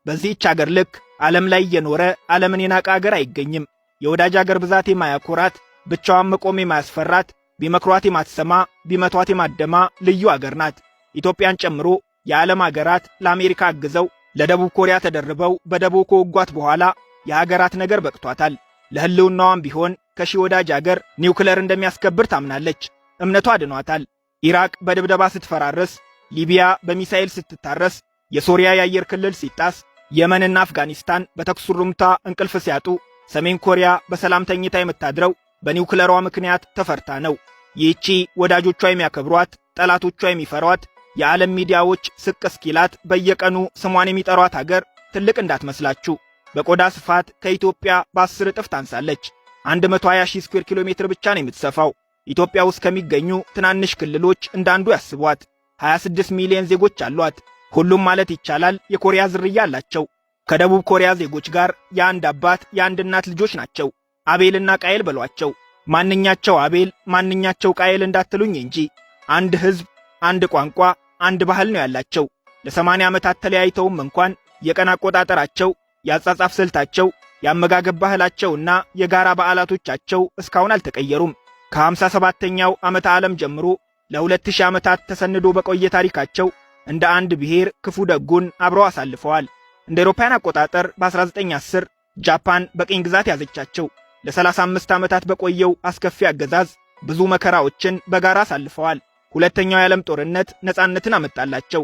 በዚህች አገር ልክ ዓለም ላይ እየኖረ ዓለምን የናቀ አገር አይገኝም። የወዳጅ አገር ብዛት የማያኮራት፣ ብቻዋን መቆም የማያስፈራት፣ ቢመክሯት የማትሰማ፣ ቢመቷት የማትደማ ልዩ አገር ናት። ኢትዮጵያን ጨምሮ የዓለም አገራት ለአሜሪካ አግዘው ለደቡብ ኮሪያ ተደርበው በደቦ ከወጓት በኋላ የሀገራት ነገር በቅቷታል። ለሕልውናዋም ቢሆን ከሺህ ወዳጅ አገር ኒውክለር እንደሚያስከብር ታምናለች። እምነቷ አድኗታል። ኢራቅ በድብደባ ስትፈራርስ፣ ሊቢያ በሚሳኤል ስትታረስ፣ የሶሪያ የአየር ክልል ሲጣስ፣ የመንና አፍጋኒስታን በተኩስ ሩምታ እንቅልፍ ሲያጡ፣ ሰሜን ኮሪያ በሰላም ተኝታ የምታድረው በኒውክለሯ ምክንያት ተፈርታ ነው። ይህቺ ወዳጆቿ የሚያከብሯት፣ ጠላቶቿ የሚፈሯት፣ የዓለም ሚዲያዎች ስቅ እስኪላት በየቀኑ ስሟን የሚጠሯት አገር ትልቅ እንዳትመስላችሁ። በቆዳ ስፋት ከኢትዮጵያ በ10 እጥፍ ታንሳለች። 120 ሺህ ስኩዌር ኪሎ ሜትር ብቻ ነው የምትሰፋው። ኢትዮጵያ ውስጥ ከሚገኙ ትናንሽ ክልሎች እንዳንዱ ያስቧት። 26 ሚሊዮን ዜጎች አሏት። ሁሉም ማለት ይቻላል የኮሪያ ዝርያ አላቸው። ከደቡብ ኮሪያ ዜጎች ጋር የአንድ አባት የአንድ እናት ልጆች ናቸው። አቤልና ቃየል በሏቸው። ማንኛቸው አቤል ማንኛቸው ቃየል እንዳትሉኝ እንጂ አንድ ሕዝብ፣ አንድ ቋንቋ፣ አንድ ባህል ነው ያላቸው። ለ80 ዓመታት ተለያይተውም እንኳን የቀን አቆጣጠራቸው፣ የአጻጻፍ ስልታቸው፣ የአመጋገብ ባህላቸውና የጋራ በዓላቶቻቸው እስካሁን አልተቀየሩም። ከ57ኛው ዓመተ ዓለም ጀምሮ ለ2000 ዓመታት ተሰንዶ በቆየ ታሪካቸው እንደ አንድ ብሔር ክፉ ደጉን አብረው አሳልፈዋል። እንደ አውሮፓውያን አቆጣጠር በ1910 ጃፓን በቅኝ ግዛት ያዘቻቸው። ለ35 ዓመታት በቆየው አስከፊ አገዛዝ ብዙ መከራዎችን በጋራ አሳልፈዋል። ሁለተኛው የዓለም ጦርነት ነፃነትን አመጣላቸው።